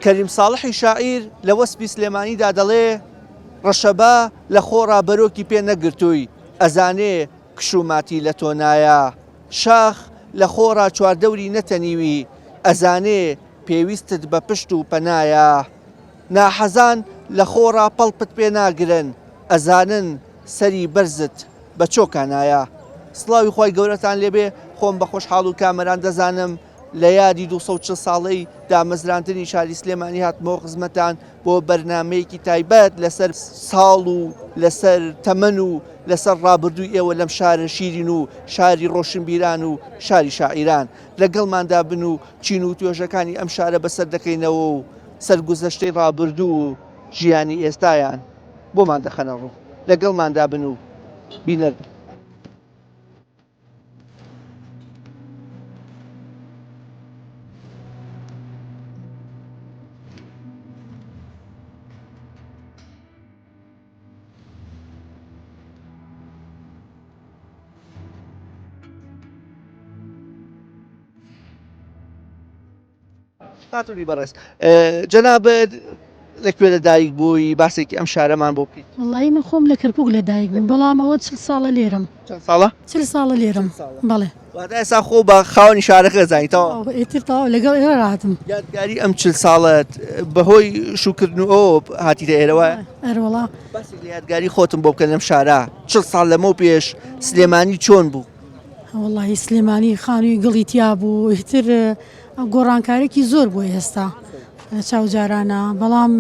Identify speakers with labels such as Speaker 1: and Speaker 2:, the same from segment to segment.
Speaker 1: کەریم ساڵحی شاعیر لە وەسفی سلێمانیدا دەڵێ، ڕەشەبا لە خۆڕا بەرۆکی پێ نەگرتووی، ئەزانێ کش و ماتی لە تۆ نایە. شاخ لە خۆڕا چواردەوری نەتەنیوی، ئەزانێ پێویستت بە پشت و پەنایە. ناحەزان لە خۆڕا پەڵپت پێ ناگرن، ئەزانن سەری بەرزت بە چۆکا نایە. سڵاوی خوای گەورەتان لێبێ، خۆم بە خۆشحاڵ و کامەران دەزانم لە یادی 240 ساڵەی دامەزراندنی شاری سلێمانی هاتمەوە خزمەتان بۆ بەرنامەیەکی تایبەت لەسەر ساڵ و لەسەر تەمەن و لەسەر ڕابردووی ئێوە لەم شارە شیرین و شاری ڕۆشنبیران و شاری شاعیران لەگەڵماندا بن و چین و توێژەکانی ئەم شارە بەسەر دەکەینەوە و سەرگوزەشتەی ڕابردوو و ژیانی ئێستایان بۆمان دەخەنە ڕوو لەگەڵماندا بن و بینەر بن. خاتونی بەڕێز جەنابت لە کوێ لە دایک بووی باسێکی ئەم شارەمان بۆ بکەیت
Speaker 2: وەڵایی من خۆم لە کەرکوک لە دایک بووم بەڵام ئەوە چل ساڵە لێرەم
Speaker 1: چەند ساڵە؟
Speaker 2: چل ساڵە لێرەم بەڵێ
Speaker 1: واتە ئێستا خۆ بە خاوەنی شارەکە زانیتەوە
Speaker 2: ئیتر تەواو لەگەڵ ئێوە هاتم
Speaker 1: یادگاری ئەم چل ساڵەت بەهۆی شوکردن و ئەوە هاتیتە ئێرەوە
Speaker 2: ئەرەوەڵا
Speaker 1: باسی لە یادگاری خۆتم بۆ بکە لەم شارە چل ساڵ لەمەو پێش سلێمانی چۆن بوو؟
Speaker 2: وەڵاهی سلێمانی خانووی گڵی تیا بوو ئیتر گۆڕانکارێکی زۆر بوو ئێستا چاو جارانە بەڵام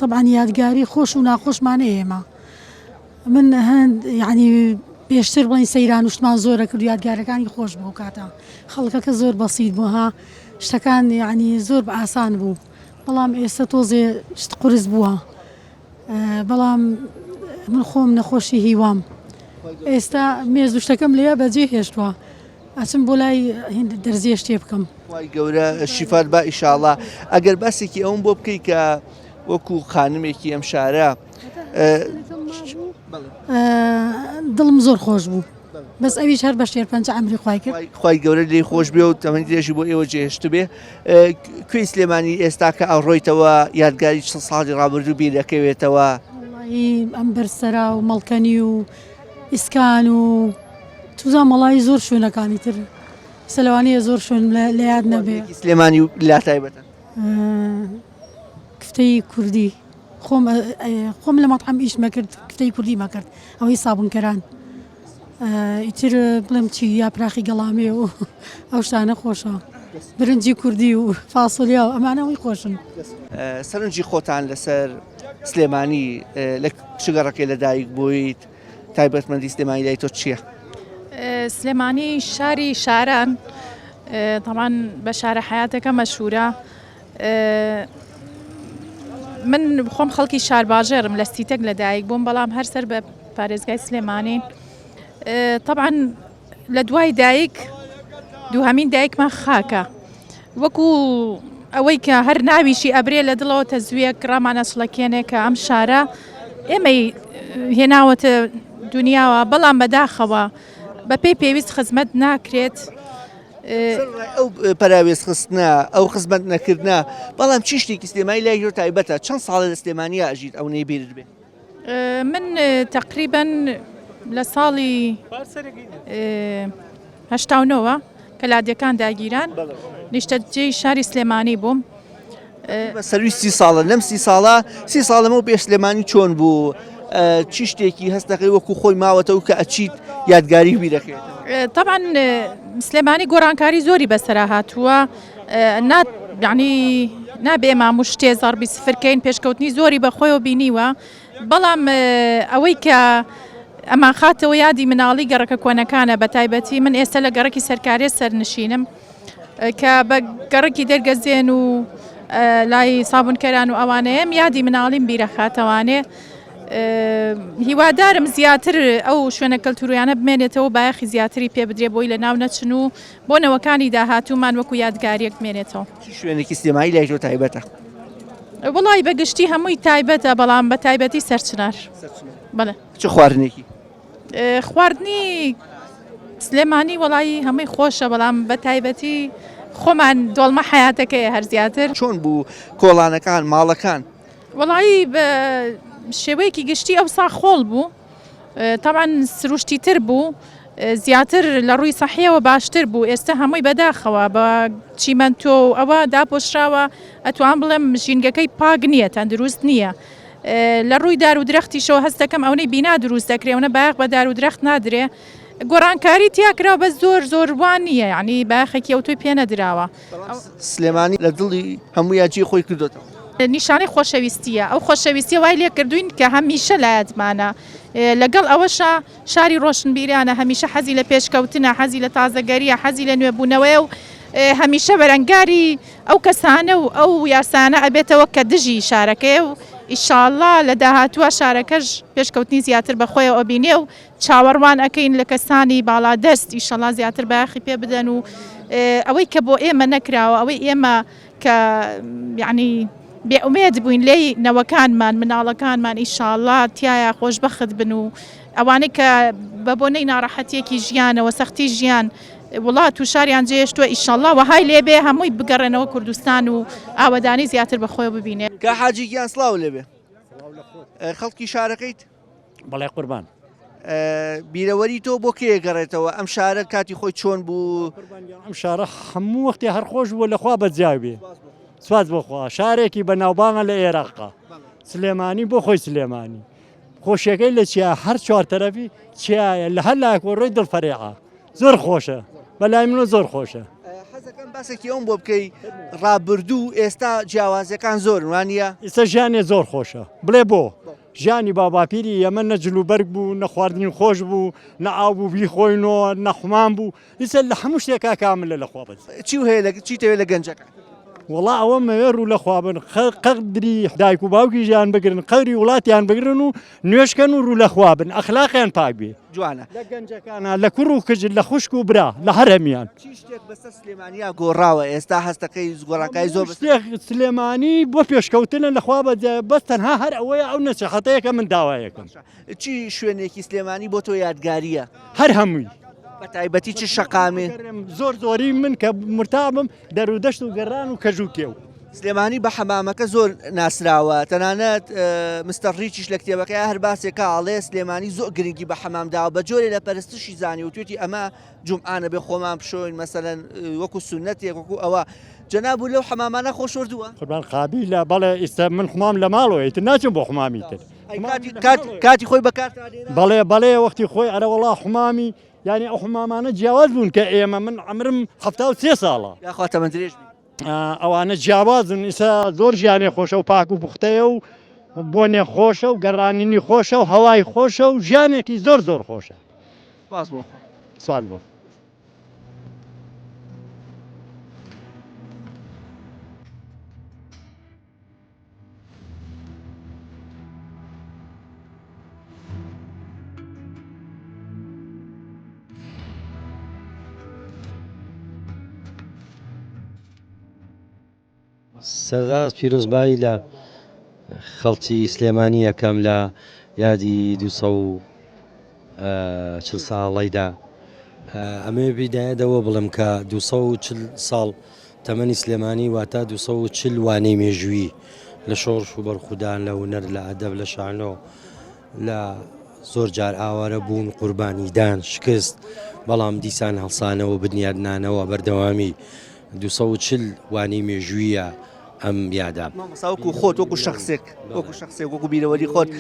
Speaker 2: تەبعەن یادگاری خۆش و ناخۆشمان ئێمە من هەند یعنی پێشتر بڵین سەیران و شتمان زۆرە کرد یادگارەکانی خۆش بوو کاتە خەڵکەکە زۆر بەسیت بوو ها شتەکان یعنی زۆر بە ئاسان بوو بەڵام ئێستا تۆزێ شت قورس بووە بەڵام من خۆم نەخۆشی هیوام ئێستا مێز و شتەکەم لێ بەجێ هێشتووە ئەچم بۆ لای هیند دەرزیە شتێ بکەم.
Speaker 1: خوای گەورە شیفات با ئیشاڵا ئەگەر باسێکی ئەوم بۆ بکەی کە وەکو خانمێکی ئەم شارە
Speaker 2: دڵم زۆر خۆش بوو بەس ئەویش هەر بە شێرپەنجە ئەمری خوای کرد
Speaker 1: خوای گەورە لێی خۆش بێ و تەمەنی درێژی بۆ ئێوە جێهێشتبێ کوێی سلێمانی ئێستا کە ئەڕۆیتەوە یادگاری چ ساڵی ڕابردوو بیر دەکەوێتەوە
Speaker 2: وەڵایی ئەم بەرسەرا و مەڵکەنی و ئیسکان و توزان مەڵایی زۆر شوێنەکانی تر سەلوانەیە زۆر شوێن لە یاد نەبێ
Speaker 1: سلێمانی و لا تایبەتە
Speaker 2: کفتەی کوردی خۆم خۆم لە مەتعەم ئیشمە کرد کفتەی کوردی مەکرد ئەوەی سابونکەران ئیتر بڵێم چی یاپراخی گەڵامێ و ئەو شتانە خۆشە برنجی کوردی و فاسۆلیا و ئەمانە هەمووی خۆشن.
Speaker 1: سەرنجی خۆتان لەسەر سلێمانی لە چ گەڕەکێ لەدایک بوویت تایبەتمەندی سلێمانی لای تۆ چییە؟
Speaker 3: سلێمانی شاری شاران تەمان بە شارە حیاتەکە مەشهورە من خۆم خەڵکی شارباژێرم لە سیتەک لەدایک بووم بەڵام هەر سەر بە پارێزگای سلێمانین تەبعەن لە دوای دایک دووهەمین دایکمان خاکە وەکو ئەوەی کە هەر ناویشی ئەبرێ لە دڵەوە تەزویەک ڕامانە سڵەکێنێ کە ئەم شارە ئێمەی هێناوەتە دنیاوە بەڵام بەداخەوە بەپێی پێویست خزمەت ناکرێت.
Speaker 1: ئەو پەراوێز خستنە ئەو خزمەت نەکردە بەڵام چی شتێکی سلێمانی لای تۆ تایبەتە چەند ساڵە لە سلێمانیا ئەژیت ئەو نەی بیرت بێ
Speaker 3: من تقریبا لە ساڵی هەشتا و نۆوە کە لادێکان داگیران نیشتەجێی شاری سلێمانی بووم.
Speaker 1: سەروی سی ساڵە لەم سی ساڵە سی ساڵ لەمەو پێش سلێمانی چۆن بوو چی شتێکی هەست دەکەی وەکو خۆی ماوەتەوە کە ئەچیت یادگاری بیرەکەیت
Speaker 3: طبعا سلێمانی گۆڕانکاری زۆری بەسەرا هاتووە نا یعنی نابێ ئێمە هەموو شتێ زەڕبی سفرکەین پێشکەوتنی زۆری بەخۆیەوە بینیوە بەڵام ئەوەی کە ئەمانخاتەوە یادی مناڵی گەڕەکە کۆنەکانە بە تایبەتی من ئێستا لە گەڕەکی سەرکارێ سەرنشینم کە بە گەڕەکی دەرگەزێن و لای سابونکەران و ئەوانەیەم یادی مناڵیم بیرەخاتەوانێ هیوادارم زیاتر ئەو شوێنە کەلتوریانە بمێنێتەوە بایەخی زیاتری پێ بدرێ بۆی لە ناو نەچن و بۆ نەوەکانی داهاتوومان وەکو یادگاریەک بمێنێتەوە.
Speaker 1: چ شوێنێکی سلێمانی لای تۆ تایبەتە؟
Speaker 3: وەڵی بە گشتی هەمووی تایبەتە بەڵام بە تایبەتی سەرچنار. بەڵێ.
Speaker 1: چ خواردنێکی؟
Speaker 3: خواردنی سلێمانی وەڵایی هەمووی خۆشە بەڵام بە تایبەتی. خۆمان دۆڵمە حەیاتەکەیە هەر زیاتر.
Speaker 1: چۆن بوو کۆڵانەکان، ماڵەکان؟
Speaker 3: وەڵایی بە شێوەیەکی گشتی ئەوسا خۆڵ بوو تەبعەن سروشتی تر بوو زیاتر لە ڕووی سەحیەوە باشتر بوو ئێستا هەمووی بەداخەوە بە چیمەنتۆ و ئەوە داپۆشراوە ئەتوان بڵێم ژینگەکەی پاک نییە تەندروست نییە لە ڕووی دار و درەختیشەوە هەست دەکەم ئەونەی بینا دروست دەکرێ ئەونە بایەخ بە دار و درەخت نادرێ گۆڕانکاری تیا کراوە بەس زۆر زۆر وان نییە یعنی بایەخێکی ئەوتۆی پێ نەدراوە.
Speaker 1: سلێمانی لە دڵی هەموویا جێی خۆی کردۆتەوە.
Speaker 3: نیشانەی خۆشەویستییە، ئەو خۆشەویستییە وای لێکردووین کە هەمیشە لایەتمانە، لەگەڵ ئەوەشا شاری ڕۆشنبیرانە، هەمیشە حەزی لە پێشکەوتنە، حەزی لە تازەگەرییە، حەزی لە نوێبوونەوەیە و هەمیشە بەرەنگاری ئەو کەسانە و ئەو یاسانە ئەبێتەوە کە دژی شارەکەیە و ئیشاڵڵا لە داهاتووا شارەکەش پێشکەوتنی زیاتر بەخۆیەوە ئەبینێ و چاوەڕوان ئەکەین لە کەسانی باڵادەست ئیشەڵا زیاتر بایەخی پێ بدەن و ئەوەی کە بۆ ئێمە نەکراوە ئەوەی ئێمە کە یعنی بێ ئومێد بووین لێی نەوەکانمان مناڵەکانمان ئیشاڵا تایە خۆشبەخت بن و ئەوانەی کە بە بۆنەی ناڕەحەتیەکی ژیانەوە سەختی ژیان وڵات و شاریان جێهێشتووە ئیشەڵا وەهای لێبێ هەمووی بگەڕێنەوە کوردستان و ئاوەدانی زیاتر بە خۆی ببینێ.
Speaker 1: کا حاجی گیان سڵاو لێبێ خەڵکی شارەکەیت؟
Speaker 4: بەڵێ قوربان.
Speaker 1: بیرەوەری تۆ بۆ کێ گەڕێتەوە ئەم شارە کاتی خۆی چۆن بوو؟
Speaker 4: ئەم شارە هەموو وەختی هەر خۆش بووە لەخوا بەجیاو بێ سواز بۆخوا شارێکی بەناوبانگە لە ئێراقا سلێمانی بۆ خۆی سلێمانی خۆشیەکەی لە چیا هەر چوار تەرەفی چیایە لە هەر لایەک ڕۆی دڵ فەرێعە زۆر خۆشە بەلای منەوە زۆر خۆشە.
Speaker 1: حەزەکەم باسێکی ئەوم بۆ بکەی ڕابردوو ئێستا جیاوازیەکان زۆرن وانە؟
Speaker 4: ئیستا ژیانێ زۆر خۆشە بڵێ بۆ ژیانی باوباپیری ئێمە نە جلوبەرگ بوو نە خواردنی خۆش بوو نە ئاو بوو بیخۆینەوە نە حومان بوو ئیسە لە هەموو شتێکا کاملە لە خوا بەس.
Speaker 1: چی هەیە لە چی تەوێ لە گەنجەکان؟
Speaker 4: وەڵا ئەوە مەوێ ڕوو لە خوا بن قەدری دایک و باوکیشیان بگرن قەدری وڵاتیان بگرن و نوێژکەن و ڕوو لە خوا بن ئەخلاقیان پاک بێ.
Speaker 1: جوانە.
Speaker 4: لە گەنجەکانا لە کوڕ و کچ لە خوشک و برا لە هەر هەمیان.
Speaker 1: چی شتێک بەسەر سلێمانیا گۆڕاوە ئێستا هەستەکەی گۆڕانکاری زۆر
Speaker 4: بەسەر. شتێک سلێمانی بۆ پێشکەوتنە لە خوا بەجێ بەس تەنها هەر ئەوەیە ئەو نەسیحەتەیە کە من داوایەکەم.
Speaker 1: چی شوێنێکی سلێمانی بۆ تۆ یادگارییە؟
Speaker 4: هەر هەمووی.
Speaker 1: بە تایبەتی چ شەقامێ؟
Speaker 4: زۆر زۆری من کە مرتابم دەرودەشت و گەڕان و کەژ و کێو.
Speaker 1: سلێمانی بە حەمامەکە زۆر ناسراوە تەنانەت مستەر ڕیچیش لە کتێبەکەی هەر باسێکا ئەڵێ سلێمانی زۆر گرنگی بە حەمام داوە بە جۆرێ لە پەرستشی زانی وتوێتی ئەمە جومعانە بێ خۆمان بشۆین مەسەلەن وەکو سونەتێک وەکو ئەوە جەناب و لەو حەمامانە خۆ شۆردووە؟
Speaker 4: قوربان قابیلە بەڵێ ئیستا من حمام لە ماڵەوە ئیتر ناچم بۆ حمامی تر
Speaker 1: کاتی خۆی بەکارتان
Speaker 4: بەڵێ بەڵێ وەختی خۆی ئەرە وەڵا حمامی یانی ئەو حمامانە جیاواز بوون کە ئێمە من عەمرم 73 ساڵە
Speaker 1: یاخوا تەمەن درێژ بی
Speaker 4: ئەوانە جیاوازن ئیسا زۆر ژیانێ خۆشە و پاک و پوختەیە و بۆنێ خۆشە و گەڕانینی خۆشە و هەوای خۆشە و ژیانێکی زۆر زۆر خۆشە.
Speaker 1: سپاس بۆ خوا.
Speaker 4: سوال بۆ.
Speaker 5: سەرڕاست پیرۆزبایی لە خەڵکی سلێمانی ئەکەم لە یادی 240 ساڵەیدا. ئەمەوێ بیدایەت ئەوە بڵێم کە 240 ساڵ تەمەنی سلێمانی واتە 240 وانەی مێژوویی لە شۆڕش و بەرخودان لە هونەر لە ئەدەب لە شانۆ لە زۆر جار ئاوارە بوون، قوربانیدان، شکست، بەڵام دیسان هەڵسانەوە، بنیادنانەوە، بەردەوامی 240 وانەی مێژوویە ئەم یادە.
Speaker 1: مامۆستا وەکو خۆت وەکو شەخسێک وەکو شەخسێک وەکو بیرەوەری خۆت.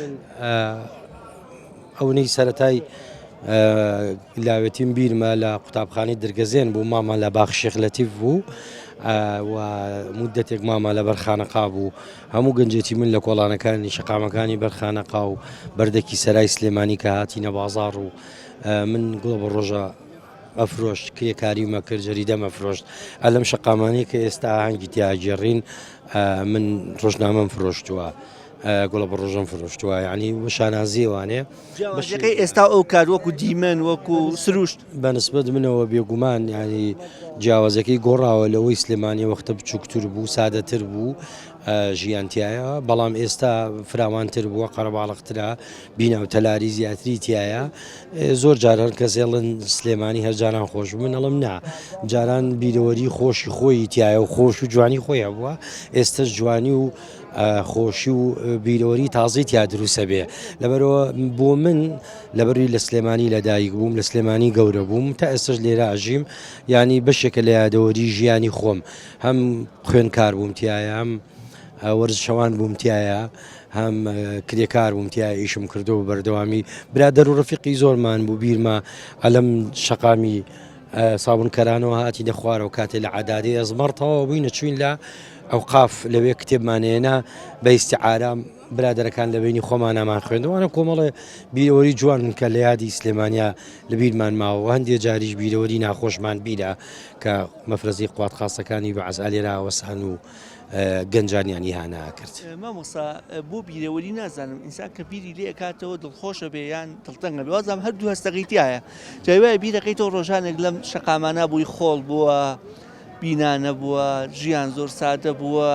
Speaker 5: ئەونەی سەرەتای لاوێتیم بیرمە لە قوتابخانەی درگەزێن بوو ماما لە باخ شێخ لەتیف بوو و مدەتێک ماما لە بەرخانەقا بوو هەموو گەنجێتی من لە کۆڵانەکانی شەقامەکانی بەر خانەقا و بەردەکی سەرای سلێمانی کە هاتینە بازاڕ و من گوڵە بە ڕۆژە ئەفرۆشت کرێکاری مەکرد جەریدەم ئەفرۆشت ئەلەم شەقامانەی کە ئێستا ئاهەنگی تیاگێڕین من ڕۆژنامەم فرۆشتووە. گوڵە بڕۆژەم فرۆشتووە یعنی بە شانازیەوانێ
Speaker 1: جیاوازیەکەی ئێستا ئەو کات وەکو دیمەن وەکو سروشت.
Speaker 5: بە نسبەت منەوە بێگومان یعنی جیاوازەکەی گۆڕاوە لەوەی سلێمانی وەختە بچووکتر بوو سادەتر بوو ژیان تایە بەڵام ئێستا فراوانتر بووە قەرەباڵغترە بینا و تەلاری زیاتری تایە زۆر جار هەر کەسێڵن سلێمانی هەر جاران خۆش من ئەڵم نا جاران بیرەوەری خۆشی خۆی تایە و خۆش و جوانی خۆی هەبووە ئێستش جوانی و خۆشی و بیرەوەری تازەی تیا دروستە بێ لەبەرەوە بۆ من لەبەروی لە سلێمانی لەدایک بووم لە سلێمانی گەورە بووم تا ئێستش لێرە ئەژیم ینی بەشێکە لە یادەوەری ژیانی خۆم هەم خوێنکار بووم تایە هەم وەرزشەوان بووم تایە هەم کرێکار بووم تایە ئیشم کردو بەردەوامی برادەر و ڕفیقی زۆرمان بوو بیرمە ئەلم شەقامی سابونکەرانەوە هاتینە خوارەوە کاتێ لە عەدادی ئەزمەڕ تەواو بووینە چوین لە ئەوقاف لەوێ کتێبمان هێنا بە ئیستیعارە برادەرەکان لە بینی خۆمانامان خوێندوانە کۆمەڵێ بیرەوەری جوان کە لە یادی سلێمانیا لە بیرمان ماوە هەندێ جاریش بیرەوەری ناخۆشمان بیرە کە مەفرەزی قوات خاصەکانی بەعس ئالێرا وەسان و گەنجانیان ئیهانە کرد.
Speaker 1: مامۆستا بۆ بیرەوەری نازانم ئینسان کە بیری لێ ئەکاتەوە دڵخۆشە بێ یان دڵتەنگە بێ وازانم هەردوو هەستەکەی تایە جای وایە بیرەکەیتەوە ڕۆژانێک لەم شەقامانە بووی خۆڵ بووە بینا نەبووە ژیان زۆر سادە بووە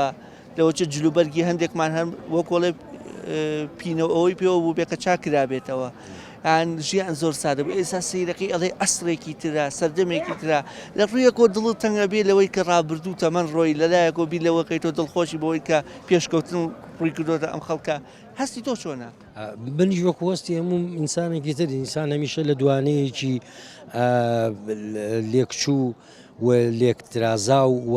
Speaker 1: لەوەچە جلوبەرگی هەندێکمان هەر وەکۆڵێ پینەوە ئەوەی پێوە بوو بێ کە چاک کرابێتەوە یان ژیان زۆر سادە بوو ئێستا سەیرەکەی ئەڵێ ئەسرێکی ترە سەردەمێکی ترە لە ڕوویەکەوە دڵت تەنگە بێ لەوەی کە ڕابردوو تەمەن ڕۆی لەلایەکەوە بیر لەوە کەیتەوە دڵخۆشی بەوەی کە پێشکەوتن ڕووی کردۆتە ئەم خەڵکە هەستی تۆ چۆنە؟
Speaker 5: منیش وەکو هەستی هەموو ئینسانێکی تر ئینسان هەمیشە لە دوانەیەکی لێکچوو و لێکترازاو و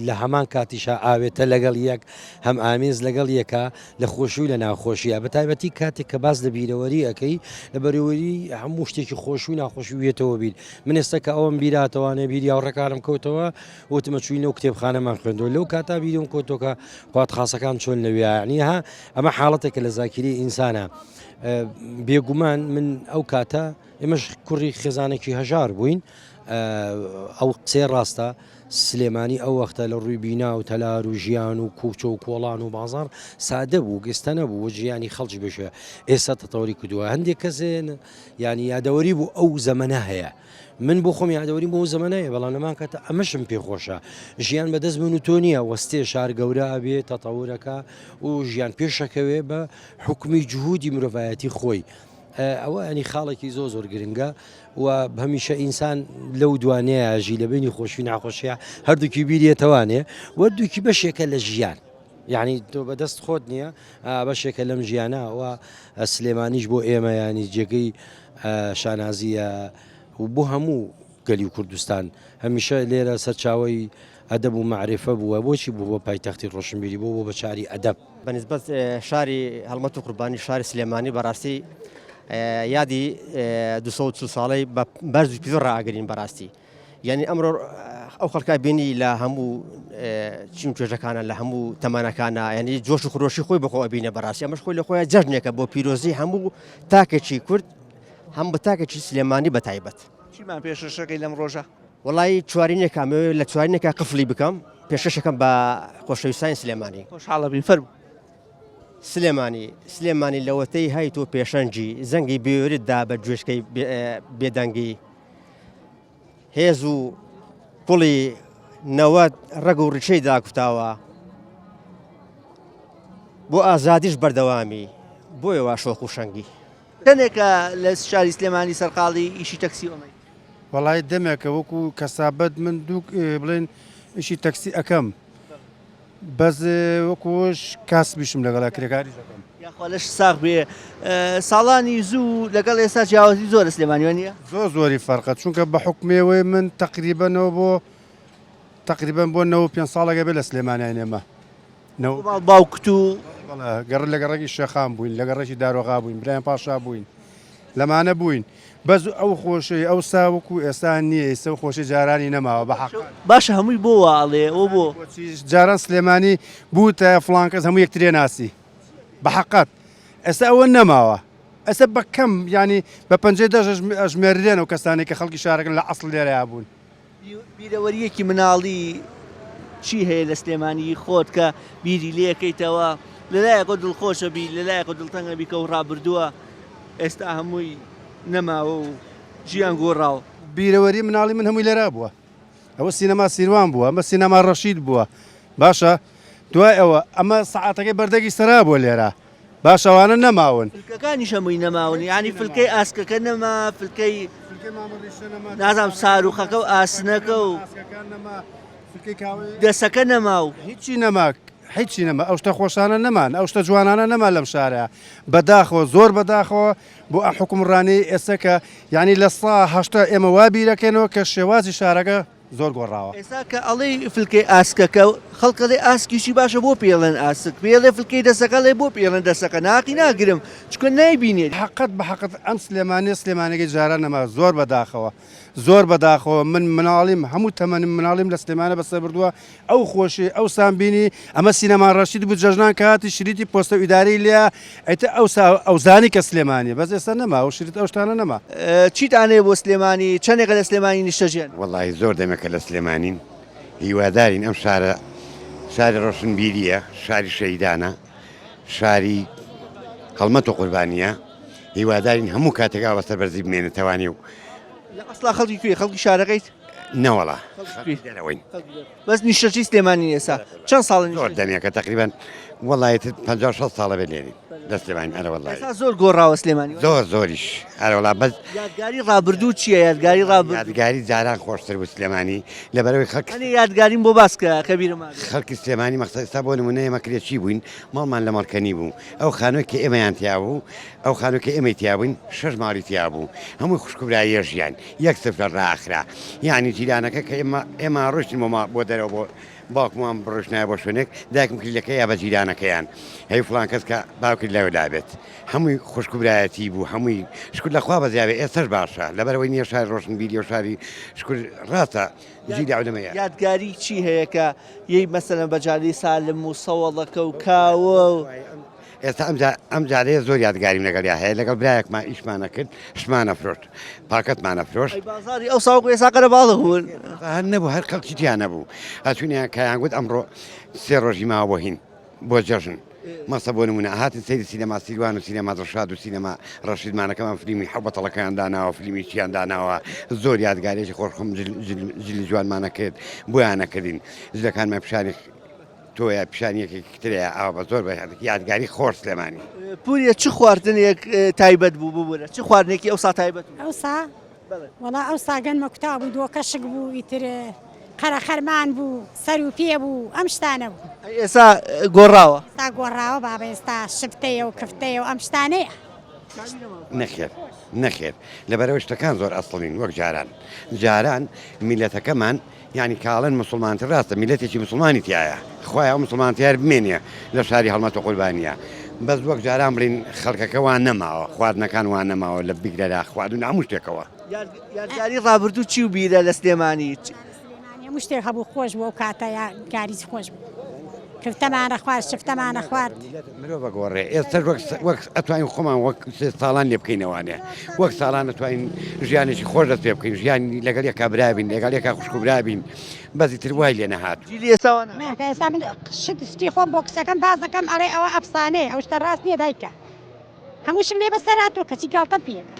Speaker 5: لە هەمان کاتیشا ئاوێتە لەگەڵ یەک هەم ئامێز لەگەڵ یەکە لە خۆشی و لە ناخۆشیە بە تایبەتی کاتێک کە باس لە بیرەوەری ئەەکەی لە بەرەوەری هەموو شتێکی خۆش و ناخۆشی وێتەوە بیر من ئێستا کە ئەوم بیراتەوانێ بیری هاوڕێکانم کەوتەوە وتمە چوین لەو کتێبخانەمان خوێندەوە لەو کاتا بیرم کۆتۆکە قوات خاصەکان چۆن لەوێ ها ئەمە حاڵەتێکە لە زاکیری ئینسانە بێگومان من ئەو کاتە ئێمەش کوڕی خێزانێکی هەژار بووین، ئەو قسەیە ڕاستە، سلێمانی ئەو وەختە لە ڕووی بینا و تەلار و ژیان و کوچە و کۆڵان و بازاڕ سادە بوو، ئێستا نەبوو و ژیانی خەڵکی بەشێ ئێستا تەتەوەری کردووە، هەندێک کەسێن یانی یادەوەری بوو ئەو زەمەنە هەیە. من بۆ خۆم یادەوەریم بۆ ئەو زەمەنە هەیە، بەڵام لەمان کاتە ئەمەشم پێ خۆشە. ژیان بەدەست من و تۆ نییە، وەستێ شار گەورە ئەبێ، تەتەورەکە و ژیان پێشەکەوێ بە حوکمی جهودی مرۆڤایەتی خۆی. ئەوە ینی خاڵێکی زۆر زۆر گرنگە و هەمیشە ئینسان لەو دوانەیە ژی لە بینی خۆشی ناخۆشیە هەردووکی بیرێتەوانێ وەردووکی بەشێکە لە ژیان. یعنی تۆ بەدەست خۆت نییە بەشێکە لەم ژیانە و سلێمانیش بۆ ئێمە ینی جێگەی شانازیە و بۆ هەموو گەلی و کوردستان هەمیشە لێرە سەرچاوی ئەدەب و مەعرفە بووە بۆچی بوو بە پایتەختی ڕۆشنبیری بۆ بۆ بە شاری ئەدەب.
Speaker 6: بە نیسبەت شاری هەڵمەت و قوربانی شاری سلێمانی بەڕاستی یادی 240 ساڵەی بە بەرز و پیرۆز ڕائەگرین بەڕاستی یعنی ئەمڕۆ ئەو خەڵکە بینی لە هەموو چین توێژەکانە لە هەموو تەمانەکانە یعنی جۆش و خرۆشی خۆی بەخۆ ئەبینە بەڕاستی ئەمەش خۆی لە خۆیان جەژنێکە بۆ پیرۆزی هەموو تاکێکی کورد هەم بە تاکێکی سلێمانی بە تایبەت.
Speaker 1: چیمان پێشەشەکەی لەم ڕۆژە؟
Speaker 6: وەڵایی چوارینێکە ئەمەوێ لە چوارینێکا قفلی بکەم پێشکەشەکەم بە خۆشەویستانی سلێمانی.
Speaker 1: خۆشحاڵە بین فەرموو.
Speaker 6: سلێمانی سلێمانی لەوەتەی هەی تۆ پێشەنگی زەنگی بێورت دا بە گوێچکەی بێدەنگی هێز و کوڵی نەوەت ڕەگ و ڕیشەی داکوتاوە بۆ ئازادیش بەردەوامی بۆیە وا شۆخ و شەنگی.
Speaker 1: چەندێکە لە شاری سلێمانی سەرقاڵی ئیشی تەکسی ئۆمەی؟
Speaker 7: وەڵایی دەمێکە وەکو کەسابەت من دوو بڵێن ئیشی تەکسی ئەکەم بەس وەکوش کاسبیشم لەگەڵا کرێکاریش ئەکەم.
Speaker 1: یاخوا لەش ساغ بێ ساڵانی زوو لەگەڵ ئێستا جیاوازی زۆرە سلێمانی وانیە؟
Speaker 7: زۆر زۆری فەرقە چونکە بە حوکمێوەی من تەقریبەنەوە بۆ تەقریبەن بۆ 95 ساڵێک ئەبێ لە سلێمانیاین ئێمە.
Speaker 1: ماڵ باوکت و.
Speaker 7: بەڵێ گەڕ لە گەڕەکی شێخان بووین لە گەڕەکی دارۆغا بووین برایم پاشا بووین لەمانە بووین بەس ئەو خۆشەی ئەوسا وەکو ئێستا نییە ئێستا و خۆشی جارانی نەماوە بە حەق.
Speaker 1: باشە هەمووی بۆ وا ئەڵێ ئەوە بۆ.
Speaker 7: بۆچی جاران سلێمانی بووتە فڵان کەس هەموو یەکترێ ناسی بە حەقەت ئێستا ئەوە نەماوە ئێستا بە کەم یانی بە پەنجەی دەست ئەژمێررێن ئەو کەسانەی کە خەڵکی شارەکەن لە ئەسڵ لێرەیا بوون.
Speaker 1: بیرەوەرییەکی مناڵی چی هەیە لە سلێمانی خۆت کە بیری لێکەیتەوە؟ لەلایەکەوە دڵخۆشە بی لەلایەکەوە دڵتەنگە بی کە ئەو ڕابردووە ئێستا هەمووی نەماوە و ژیان گۆڕاوە.
Speaker 7: بیرەوەری مناڵی من هەمووی لێرا بووە ئەوە سینەما سیروان بووە ئەمە سینەما ڕەشید بووە باشە دوای ئەوە ئەمە سەعاتەکەی بەردەگی سەرا بووە لێرە باشە ئەوانە نەماون.
Speaker 1: فلکەکانیش هەمووی نەماون یانی فلکەی ئاسکەکە نەما فلکەی نازانم ساروخەکە و ئاسنەکە و دەسەکە نەما و.
Speaker 7: هیچی نەما هیچی نەما ئەو شتە خۆشانە نەمان ئەو شتە جوانانە نەما لەم شارە بەداخەوە زۆر بەداخەوە بۆ ئەم حوکمڕانیەی ئێستا کە یانی لە سا 80 ئێمە وا بیرەکەینەوە کە شێوازی شارەکە زۆر گۆڕاوە.
Speaker 1: ئێستا کە ئەڵێی فلکەی ئاسکەکە خەڵک ئەڵێ ئاسکیشی باشە بۆ پێی ئەڵێن ئاسک پێی ئەڵێ فلکەی دەسەکە ئەڵێ بۆ پێی ئەڵێن دەسەکە ناقی ناگرم چونکە نایبینێت.
Speaker 7: حەقت بە حەقت ئەم سلێمانیە سلێمانیەکەی جاران نەما زۆر بەداخەوە زۆر بەداخەوە من مناڵیم هەموو تەمەنم مناڵیم لە سلێمانە بەسەر بردووە ئەو خۆشی ئەوسام بینی ئەمە سینەما ڕەشید بوو جەژنان کە هاتی شریتی پۆستە و ئیدارەی لێیە ئیتر ئەوسا ئەوزانی کە سلێمانیە بەس ئێستا نەما ئەو شریت ئەو شتانە نەما.
Speaker 1: چیتان هەیە بۆ سلێمانی؟ چەندێکە لە سلێمانی نیشتەجێن؟
Speaker 8: وەڵاهی زۆر دەمێکە لە سلێمانین هیوادارین ئەم شارە شاری ڕۆشنبیریە شاری شەهیدانە شاری هەڵمەت و قوربانیە هیوادارین هەموو کاتێک ئاوا سەربەرزی بمێنێتەوانی و
Speaker 1: لە ئەسڵا خەڵکی کوێ خەڵکی شارەکەیت؟
Speaker 8: نەوەڵا خەڵکی دەرەوەین.
Speaker 1: بەس نیشتەجێی سلێمانی ئێستا چەند ساڵە
Speaker 8: زۆر دەمێکە تقریبا وەڵی تر 50 60 ساڵە بێت لێرین لە سلێمانی ئەرە وەڵی
Speaker 1: ئێستا زۆر گۆڕاوە سلێمانی
Speaker 8: زۆر زۆریش ئەرە وەڵا بەس
Speaker 1: یادگاری ڕابردوو چییە یادگاری ڕابردوو
Speaker 8: یادگاری جاران خۆشتر بوو سلێمانی لەبەرەوەی خەڵک
Speaker 1: هەنێ یادگاریم بۆ باس کە کە بیرم مابێ.
Speaker 8: خەڵکی سلێمانی مەخسە ئێستا بۆ نمونە ئێمە کرێچی بووین ماڵمان لە مەڵکەنی بوو ئەو خانووی کە ئێمەیان تیا بوو ئەو خانووی کە ئێمەی تیا بووین شەش ماڵی تیا بوو هەمووی خوشک و براییە ژیان یەک سفرە ڕائەخرا یانی جیرانەکە کە ئێمە ئێمە ڕۆشتین بۆ ماڵ بۆ دەرەوە بۆ باوکمان بڕۆشتنایە بۆ شوێنێک دایکم کلیلەکەی یا بە جیرانەکەیان هەی فڵان کەس کە باوکی لەوێ لابێت هەمووی خوشک و برایەتی بوو هەمووی شکر لە خوا بەزیاوێ ئێستاش باشە لەبەرەوەی نییە شاری ڕۆشنبیری و شاری شکر ڕاستە جیلی عولەمەیە.
Speaker 1: یادگاری چی هەیە کە یەی مەسەلەن بە جادەی سالم و سەوەڵەکە و کاوە و.
Speaker 8: ئێستا ئەم ئەم جارەیە زۆر یادگاریم لەگەڵیا هەیە لەگەڵ برایەکمان ئیشمان ئەکرد شتمان ئەفرۆشت پاکەتمان ئەفرۆشت.
Speaker 1: ئەی بازاڕی ئەوسا وەکو ئێستا قەرەباڵغ بوون؟
Speaker 8: هەر نەبوو هەر خەڵکی تیا نەبوو ئەچوینە کەیان گوت ئەمڕۆ سێ ڕۆژی ماوە بۆ هین بۆ جەژن مەسە بۆ نمونە ئەهاتن سەیری سینەما سیروان و سینەما دڵشاد و سینەما ڕەشیدمانەکەمان فلیمی حەو بەتەڵەکەیان داناوە فلیمی چیان داناوە زۆر یادگارێکی خۆش خۆم جلی جوانمانە کرد بۆیان ئەکردین جلەکانمان پیشانی تۆیە پیشانی یەکێکی ترەیە ئاوا بە زۆر بە یادگاری خۆش سلێمانی.
Speaker 1: پوریە چ خواردنێک تایبەت بوو ببورە چ خواردنێکی ئەوسا تایبەت بوو؟
Speaker 9: ئەوسا وەڵا ئەوسا گەنمە کوتا بوو دۆکەشک بوو ئیتر قەرەخەرمان بوو سەر و پێ بوو ئەم شتانە بوو.
Speaker 1: ئەی ئێستا گۆڕاوە؟
Speaker 9: ئێستا گۆڕاوە بابە ئێستا شفتەیە و کفتەیە و ئەم شتانەیە.
Speaker 8: نەخێر نەخێر لەبەرئەوەی شتەکان زۆر ئەسڵین وەک جاران جاران میلەتەکەمان یانی کاڵن موسڵمانتر ڕاستە میلەتێکی موسڵمانی تیایە خوایە ئەو موسڵمانتیە هەر بمێنێ لە شاری هەڵمەت و قوربانیە بەس وەک جاران بڵین خەڵکەکە وا نەماوە خواردنەکان وا نەماوە لە بگرە لە خواردن لە هەموو شتێکەوە.
Speaker 1: یادگاری ڕابردوو چی و بیرە لە سلێمانی؟
Speaker 9: هەموو شتێک هەبوو خۆش بوو ئەو کاتە یادگاری خۆش بوو کفتەمان ئەخوارد شفتەمان ئەخوارد.
Speaker 8: مرۆڤ ئەگۆڕێ ئێستاش وەک وەک ئەتوانین خۆمان وەک ساڵان لێ بکەینەوانێ وەک ساڵان ئەتوانین ژیانێکی خۆش دەست پێ بکەین ژیانی لەگەڵ یەکا برا بین لەگەڵ یەکا خوشک و برا بین بەس ئیتر وای لێ نەهات.
Speaker 1: جیلی ئێستا وا
Speaker 9: نا. ئێستا من شت شتی خۆم بۆ کچەکەم باس دەکەم ئەڵێ ئەوە ئەفسانەیە ئەو شتە ڕاست نییە دایکە هەمووشم لێ بەسەر هاتووە کەچی گاڵتەم پێ ئەکا.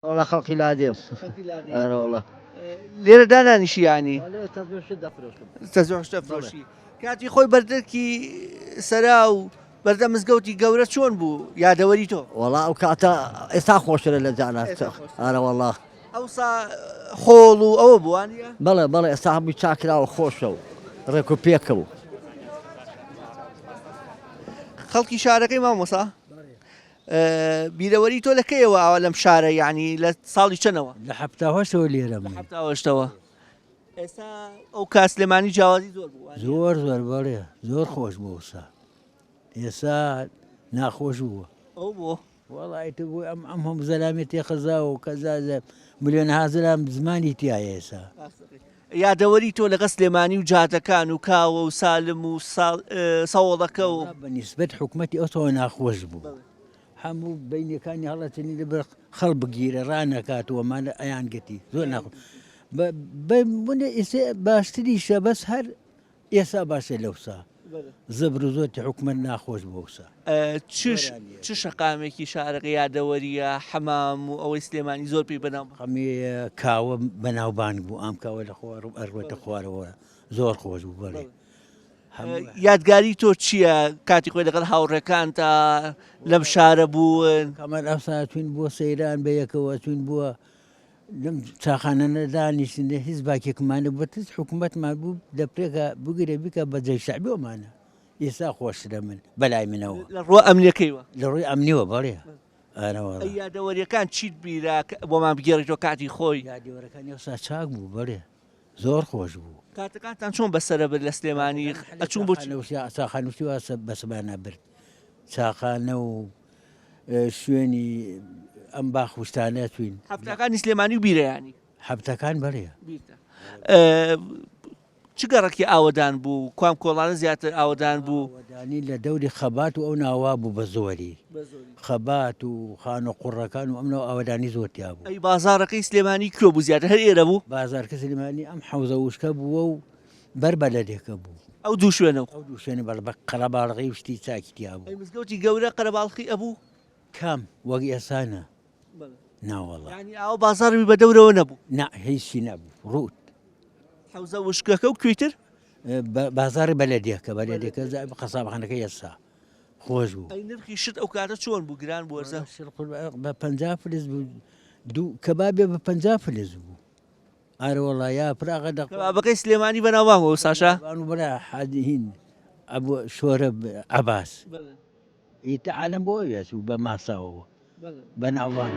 Speaker 10: وەڵا خەڵکی لادێم. ئەرە وەڵا.
Speaker 1: لێرە دانانیشی یانی؟
Speaker 10: لێرە تەزوێ شت دەفرۆشم.
Speaker 1: تەزوێ شت دەفرۆشی. کاتی خۆی بەردەرکی سەرا و بەردە مزگەوتی گەورە چۆن بوو یادەوەری تۆ؟
Speaker 10: وەڵا ئەو کاتە ئێستا خۆشترە لە جاران. ئەرە وەڵا.
Speaker 1: ئەوسا خۆڵ و ئەوە بوو وانییە؟
Speaker 10: بەڵێ بەڵێ ئێستا هەمووی چاکراوە خۆشە و ڕێک و پێکە و.
Speaker 1: خەڵکی شارەکەی مامۆستا؟ بیرەوەری تۆ لە کەیەوە ئاوا لەم شارە یعنی لە ساڵی چەنەوە؟
Speaker 11: لە حەفتاوەشتەوە لێرەم.
Speaker 1: لە حەفتاوەشتەوە. ئێستا ئەو کات سلێمانی جیاوازی زۆر بوو.
Speaker 11: زۆر زۆر بەڵێ زۆر خۆش بوو ئەوسا. ئێستا ناخۆش بووە.
Speaker 1: ئەو بۆ؟
Speaker 11: وەڵا ئیتر بۆ ئەم ئەم هەموو زەلامی تێخەزاوە و کەزا ملیۆنەها زەلام زمانی تیایە ئێستا.
Speaker 1: یادەوەری تۆ لەگەڵ سلێمانی و جادەکان و کاوە و سالم و سەوڵەکە و.
Speaker 11: وەڵا بە نیسبەت حکومەتی ئەوساوە ناخۆش بوو هەموو بەینەکانی هەڵەچنی لەبەر خەڵ بگیرە ڕانەکات و ئەمانە ئەیان گرتی زۆر ناخۆش بە ئێستا باشتریشە بەس هەر ئێسا باشە لەوسا زەبر و زۆرتی حکومەت ناخۆش بوو ئەوسا.
Speaker 1: چ شەقامێکی شارەکە یادەوەریە حەمام و ئەوەی سلێمانی زۆر پێی بەناو.
Speaker 11: قەمی کاوە بەناوبانگ بوو ئام کاوە لە خوار ئەڕوێتە خوارەوە زۆر خۆش بوو بەڵێ.
Speaker 1: یادگاری تۆ چییە کاتی خۆی لەگەڵ هاوڕێکانتا لەم شارە بوون؟
Speaker 11: کەمال ئەوسا چوین بۆ سەیران بەیەکەوە چوین بووە لەم چاخانانە دانیشتن هیچ باکێکمان نەبوو بەترس حکوومەتمان بوو لە پرێکا بگرێ بکە بە جەی شەعبی ئەمانە ئێستا خۆشترە من بەلای منەوە
Speaker 1: لە ڕووە ئەمنیەکەیوە
Speaker 11: لە ڕووی ئەمنیوە بەڵێ ئارەوە
Speaker 1: ئەی یادەوەریەکان چیت بیرە بۆمان بگێڕیتەوە کاتی خۆی
Speaker 11: یادەوەرەکان ئێستا چاک بوو بەڵێ زۆر خۆش بوو.
Speaker 1: کاتەکانتان چۆن بەسەرە برد لە سلێمانی ئەچوون بۆ چی؟
Speaker 11: چاخانوسی وا بەسەبانا برد چاخانە و شوێنی ئەم باخ وشتانە چوین.
Speaker 1: هەفتەکانی سلێمانی و بیرەیانی.
Speaker 11: هەفتەکان بەڵێ.
Speaker 1: چ گەڕەکی ئاوەدان بوو؟ کوام کۆڵانە زیاتر ئاوەدان بوو؟
Speaker 11: ئاوەدانی لە دەوری خەبات و ئەو ناوە بوو بە زۆری. خەبات و خانوو قوڕەکان و ئەم ناو ئاوەدانی زۆر تیا بوو.
Speaker 1: ئەی بازاڕەکەی سلێمانی کوێ بوو زیاتر هەر ئێرە بوو؟
Speaker 11: بازاڕەکەی سلێمانی ئەم حەوزە وشکە بووە و بەر بەلەدێکە بوو.
Speaker 1: ئەو دوو شوێنە
Speaker 11: و؟ ئەو دوو شوێنە بەڵێ بە قەرەباڵغی و شتی چاکی تیا بوو.
Speaker 1: ئەی مزگەوتی گەورە قەرەباڵخی ئەبوو؟
Speaker 11: کام؟ وەک ئێستا نا. نا وەڵا.
Speaker 1: یانی ئاوە بازاڕی بە دەورەوە نەبوو؟
Speaker 11: نا هیچی نەبوو ڕووت.
Speaker 1: حەوزە وشکەکە و کوێی تر؟
Speaker 11: بازاڕی بەلەدێکە بەلەدێکە قەسابخانەکەی ئێستا. خۆش بوو.
Speaker 1: ئەی نرخی شت ئەو کاتە چۆن بوو گران بوو وەرزان؟
Speaker 11: بە 50 فلس بوو دوو کەبابێ بە 50 فلس بوو ئارەوەڵا یا پراغە دە
Speaker 1: کەبابەکەی سلێمانی بەناوبانگ بوو ساشا
Speaker 11: بان برا حادهین ئەبوو شۆرە عەباس ئیتە عالەم بۆ ئەوێ چوو بە ماساوەوە بەناوبانگ.